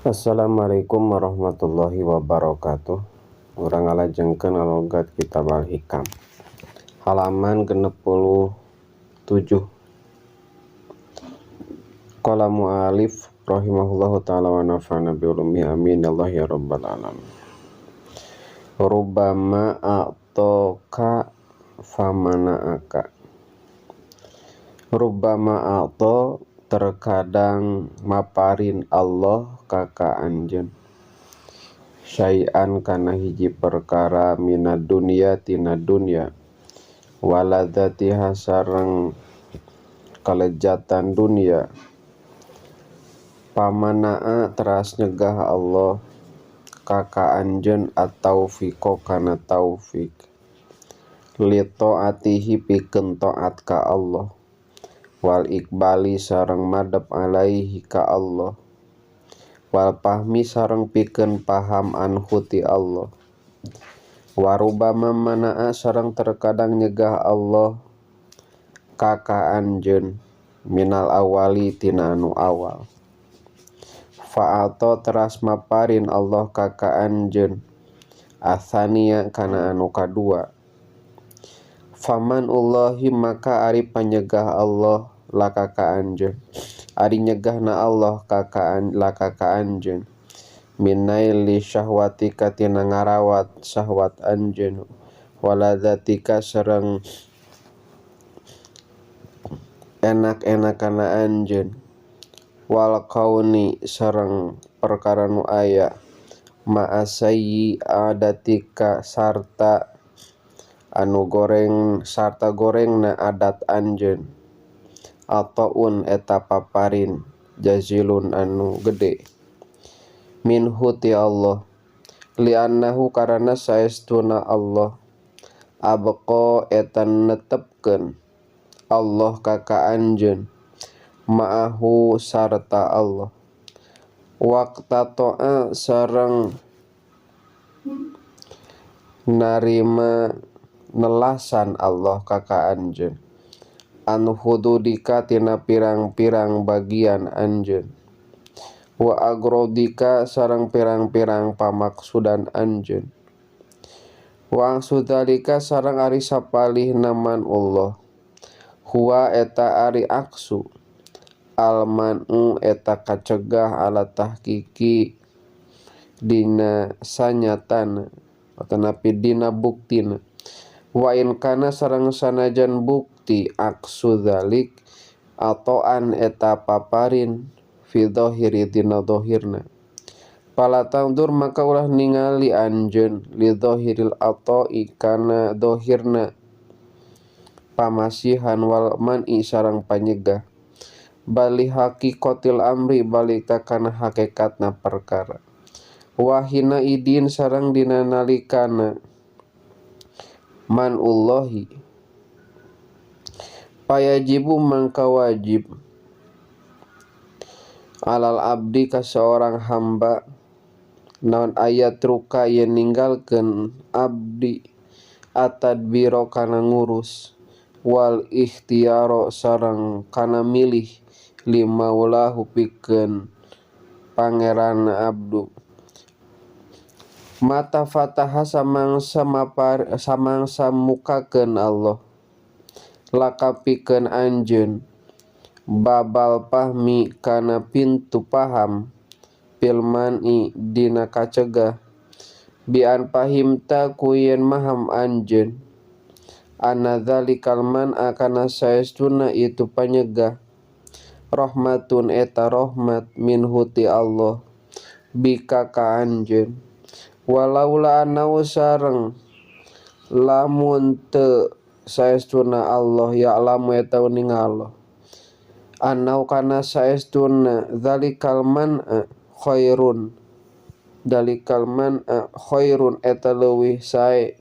Assalamualaikum warahmatullahi wabarakatuh. Urang ngalajengkeun ngalogat Kitab Al-Hikam. Halaman 67. Qala mu'alif rahimahullahu ta'ala wa nafa'ana bi ulumihi, amin Allah ya rabbal alamin. Rubbama a'taka famana'aka. Rubbama a'ta, terkadang maparin Allah ka ka anjeun, syai'an kana hiji perkara, minad dunya tina dunya, waladzatiha sareng kalejatan dunya. Pamana'a, teras nyegah Allah ka ka anjeun, at-taufiqa kana taufik, li ta'atihi pikeun taat ka Allah, wal iqbali sareng madep, alaihi ka Allah, wal fahmi sareng pikeun paham, anhu ti Allah. Warubbama mana'a, sareng terkadang nyegah Allah ka ka anjeun, minal awali tina anu awal. Fa'ata, teras maparin Allah ka ka anjeun, atsaniya kana anu kadua. Faman'ullahi, maka ari panyegah Allah, laka ka anjeun, ari nyegahna Allah ka ka laka ka anjeun, min naili syahwatika tina ngarawat syahwat anjeun, waladzatika sareng enak-enakana anjeun, wal kauni sareng perkara nu aya, ma'a sayyi adatika sarta anu goreng, sarta gorengna adat anjeun, ataun eta paparin, jazilun anu gede, minhu ti Allah. Li'annahu karana saestuna Allah, abqa eta netepkeun Allah ka ka anjeun, ma'ahu sarta Allah, waqtata'a sareng narima nelasan Allah ka ka anjeun, an hududika tina pirang-pirang bagian anjeun, wa agrodika sareng pirang-pirang pamaksudan anjeun. Wa aksu dzalika, sareng ari sapalihna man'ullah, huwa eta ari aksu al man'u eta kacegah, ala tahqiqi dina sanyatana atanapi dina buktina. Wa in kana, sareng sanajan bukti aksu dzalik, atoan eta paparin, fi dzahiri dina dzahirna. Fala tandzur, maka ulah ningali anjeun, li dzahiril ata'i kana dzahirna pamasihan, wal man'i sareng panyegah, bal li haqiqatil amri, balik kana hakikatna perkara. Wahina idin, sareng dina nalikana man'ullahi, payajibu mangka wajib, alal abdi ka seorang hamba, naon, ayatruka yen ninggalkeun abdi, atadbiro kana ngurus, wal ikhtiyaro sareng kana milih, limaulahu pikeun pangeranna abdu. Mata fataha samangsa mapar, samangsa mukakeun Allah laka pikeun anjeun, babal fahmi kana pintu paham, fil man'i dina kacegah, bi an fahimta ku yen maham anjeun, anna dzalikal man'a kana saestuna itu panyegah, rahmatun eta rahmat, minhu ti Allah, bika ka anjeun. Walaula annahu, sareng lamun teu saestuna Allah, ya'lamu eta uninga Allah, annahu kana saestuna dzalikal man'a khairun, dzalikal man'a khairun eta leuwih sae,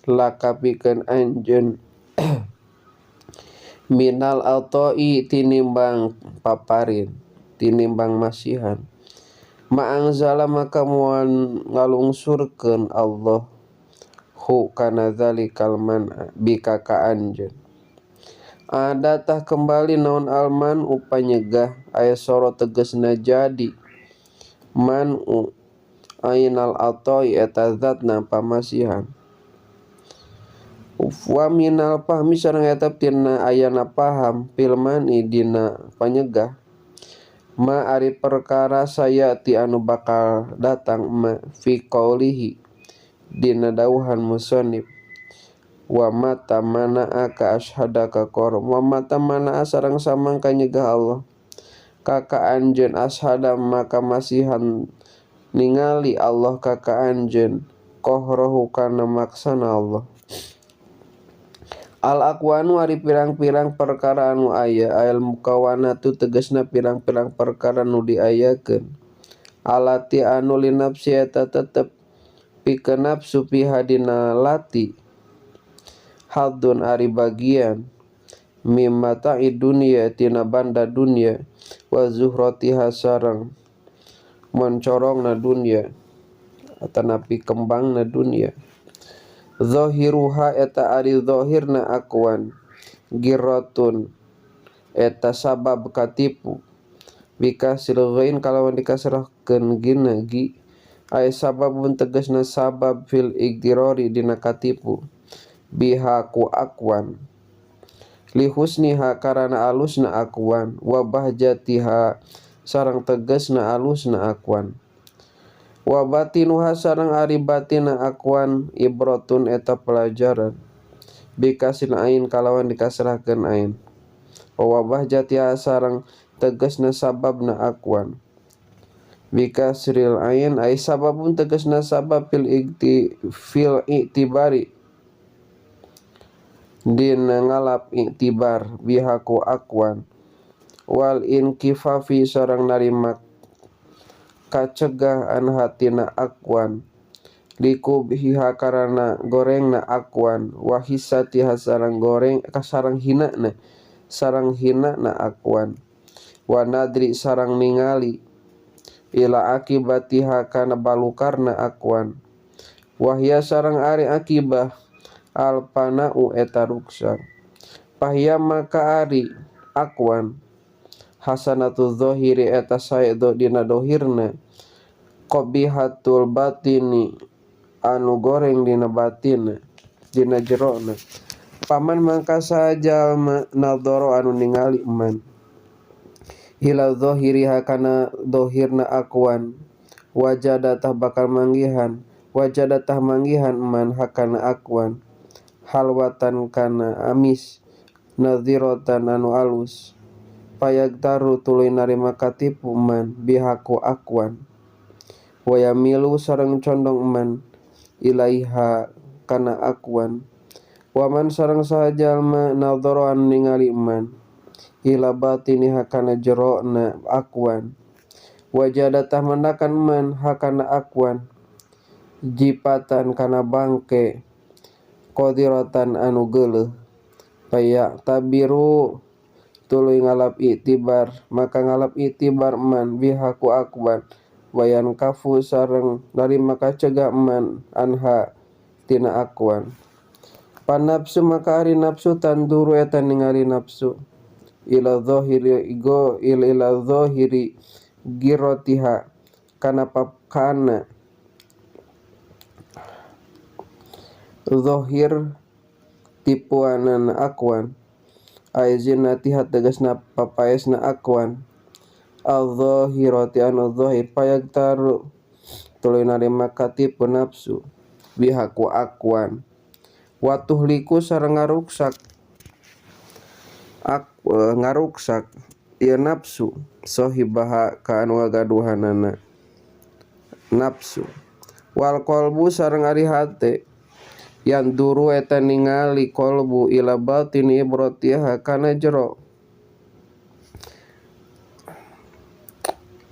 laka pikeun anjeun, minal ata'i tinimbang paparin, tinimbang masihan, ma'anzala maka moal ngalungsurkeun Allah hu kana dzalikal man'a bika ka anjeun. Adatah kembali naon alman'u panyegah, aya soro tegesna jadi. Man'u ainal atoi eta zatna pamasihan. Wa minal fahmi sareng eta tina ayana paham fil man'i dina panyegah. Ma ari perkara sayati anu bakal datang ma fi qaulihi dina dawuhan musannif. Wa mata mana'a ka ashadaka qarum wa mata mana'a sareng samangka nyegah Allah ka ka anjeun ashada maka masihan ningali Allah ka ka anjeun qahrahu kana maksana Allah. Al aqwanu ari pirang-pirang perkara anu aya al mukawanatu tegasna pirang-pirang perkara nu diayakeun alati anu linafsi eta tetep pikeun nafsu piha dina lati haddun ari bagian mimma ta'id dunya tina banda dunya wa zuhratiha sareng moncorongna dunya atanapi kembangna dunya. Zahiruha eta ari zahirna akwan giratun eta sabab katipu bikasil ghain kalawan dikasrahkeun gina gi ay sababun tegasna sabab fil igtirori dina katipu biha ku akwan li husniha karana alusna akwan wa bahjatiha sareng tegasna alusna akwan wa batinuha sareng ari batina akwan ibratun eta pelajaran bikasil ain kalawan dikasrahkeun ain wa bahjatiha sareng tegasna sababna akwan bikasril ain ay sababun tegasna sabab fil i'tibari dina ngalap i'tibar bihaku akwan wal inkifafi sareng narima kacegah an hatina akwan likubhiha karana gorengna akwan wa hisatiha sareng goreng kasareng hinana sareng hinana akwan wa nadri sareng ningali ila akibatiha kana balukarna akwan wahya sareng ari akibah alpana'u eta ruksak pahya maka ari akwan hasanatu zahiri eta saedo dina dohirna qabihatul batini anu goreng dina batina dina jerona paman mangka sajalma nadhara anu ningali man ila zahiriha kana dohirna akwan wajadatah bakal manggihan wajadatah manggihan man hakana akwan halwatan kana amis nadhiratan anu alus payagtaru tuluy narima katipu man bihaku akwan wayamilu sareng condong man ilaiha kana akwan waman sareng saha jalma nadhara anu ningali man ila batiniha kana jerona akwan wajadatah mendakan man hakana akwan jipatan kana bangke qadiratan anu geuleuh payak tabiru tuluy ngalap i'tibar maka ngalap i'tibar man bihaku akwan wayan kafu sareng narima kacegah man anha tina akwan panafsu maka ari nafsu tanduru eta ningali nafsu ila zahiri go ila zahiri girotiha kana papkana zahir tipuanan akwan aizinatiha tegasna papaesna akwan al-zahirati anu zahir payagtaru tuluy narima katipu nafsu bihaku akwan watuhliku sareng ngaruksak ngaruksak ieu nafsu sohibaha ka anu ngagaduhanana nafsu wal qalbu sareng ari hate yanduru eta ningali qalbu ila batini ibratiha kana jero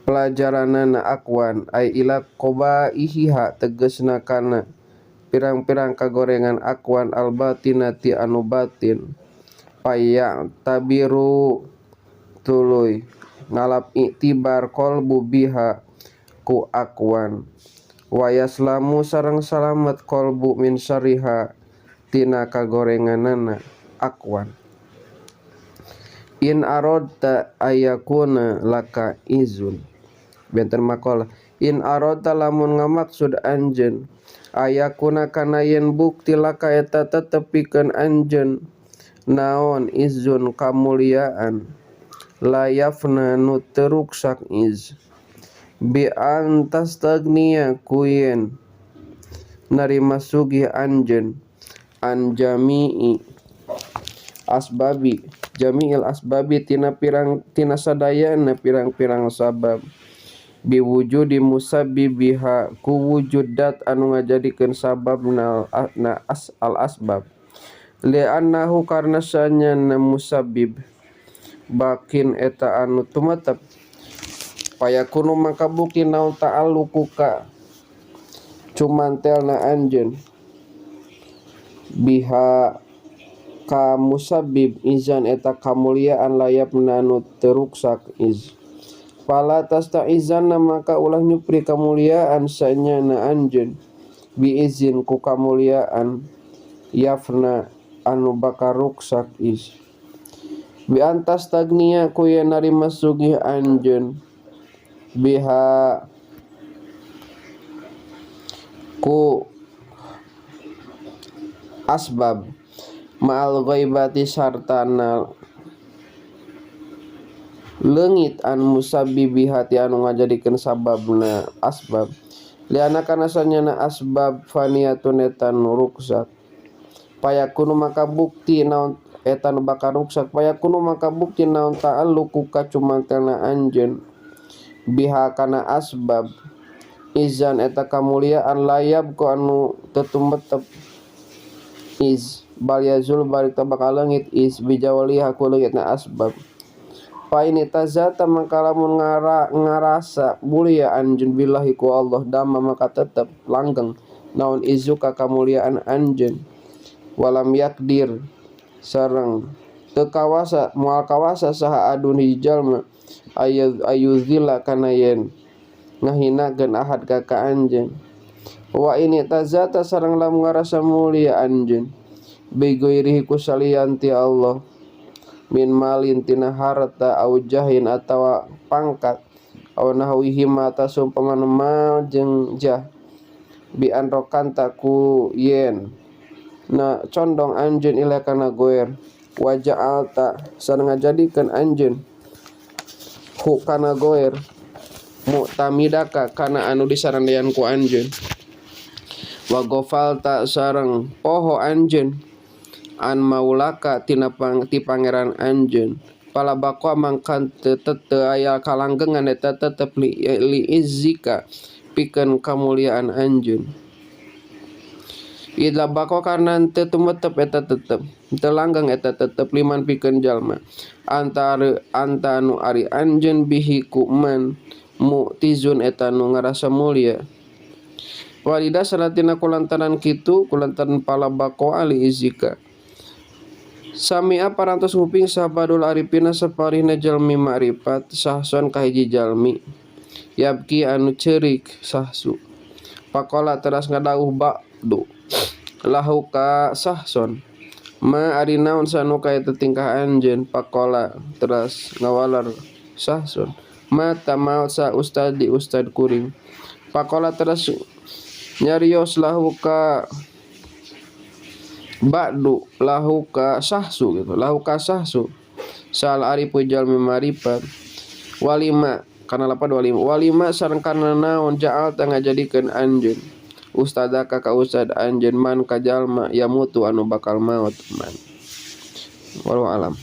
pelajaranana akwan ay ila qobaihiha tegasna kana pirang-pirang kagorengan akwan al batinati anu batin paya tabiru tuluy ngalap iktibar qalbu biha ku akwan wayaslamu sareng salamet qalbu min syariha tina kagorenganana akwan in aradta ayakuna laka izun Benten maqalah in arada lamun ngamaksud anjeun ayakuna kana yen bukti laka eta tetep pikeun anjeun naon izzun kamuliaan la yafna nu teu ruksak iz bi an tastagniya ku yen narima sugih anjeun an jami'i asbabi jami'il asbabi tina pirang tina sadayana pirang-pirang sabab biwujudi musabbibiha ku wujud dat anu ngajadikeun sababna na as al asbab li'annahu karna sanyana musabbib bakin eta anu tumetep payakunu maka bukti naon ta'alluquka cumantelna anjeun biha ka musabbib izan eta kamuliaan layapna anu teu ruksak iz fala tasta'izanna maka ulah nyupri kamuliaan sanyana anjeun biizin ku kamuliaan yafna anu bakal ruksak iz bi antas tagniya ku yen narima sugih anjeun biha ku asbab ma'al ghaibati sartana leungit an musabbibiha ti anu ngajadikeun sababna asbab liana kana sanyana asbab faniyatun eta nu ruksak payakunu maka bukti naon eta nu bakal ruksak payakunu maka bukti naon ta'alluquka cumantelna anjeun biha kana asbab izan eta kamuliaan layab ku anu teu tumetep iz bal yazul balik bakal leungit iz bijawaliha ku leungitna asbab fa in tazata maka lamun ngarasa mulia anjeun billahi ku Allah dama maka tetep langgeng naon izuka kamuliaan anjeun walam yakdir sareng teu kawasa moal kawasa saha adun hiji jalma ayuzila kana yen ngahinakeun ahad ka ka anjeun wa ini tazata sareng lamun ngarasa mulia anjeun bigoirihi ku salian ti Allah min malin tina harta au jahin atawa pangkat au nahwihi mata sumpamana mal jeung jah bi an rokanta ku yen na condong anjeun ila kana goer wa ja'alta sareng ngajadikeun anjeun hu kana goer mu'tamidaka kana anu disarandean ku anjeun wa ghafalta sareng poho anjeun an maulaka tina ti pangeran anjeun pala baqo mangkan teu aya kalanggengan eta tetep li izzika pikeun kamuliaan anjeun idla baqo karna teu tumetep eta tetep teu langgeng eta tetep liman pikeun jalma antara anta nu ari anjeun bihi ku man mu'tizun eta nu ngarasa mulia walida salatina kulantaran kitu kulantaran pala baqo ali izika Samia parantos nguping sahabadul arifina saparihna jalmi ma'rifat sahson kahiji jalmi yabki anu ceurik sahsu pakola teras ngadawuh ba'du lahu ka sahson ma ari naon sanuka eta tingkah anjeun pakola teras ngawaler sahson mata maot sa ustad di ustad kuring pakola teras nyarios lahu ka ba'du lahu ka sahsu gitu lahu ka sahsu sal arifu jalmi marifat walima kana lapad walima walima sareng kana naon ja'al teh ngajadikeun anjeun ustadaka ka ustad anjeun man ka jalma yamutu anu bakal maot man wallahu alam.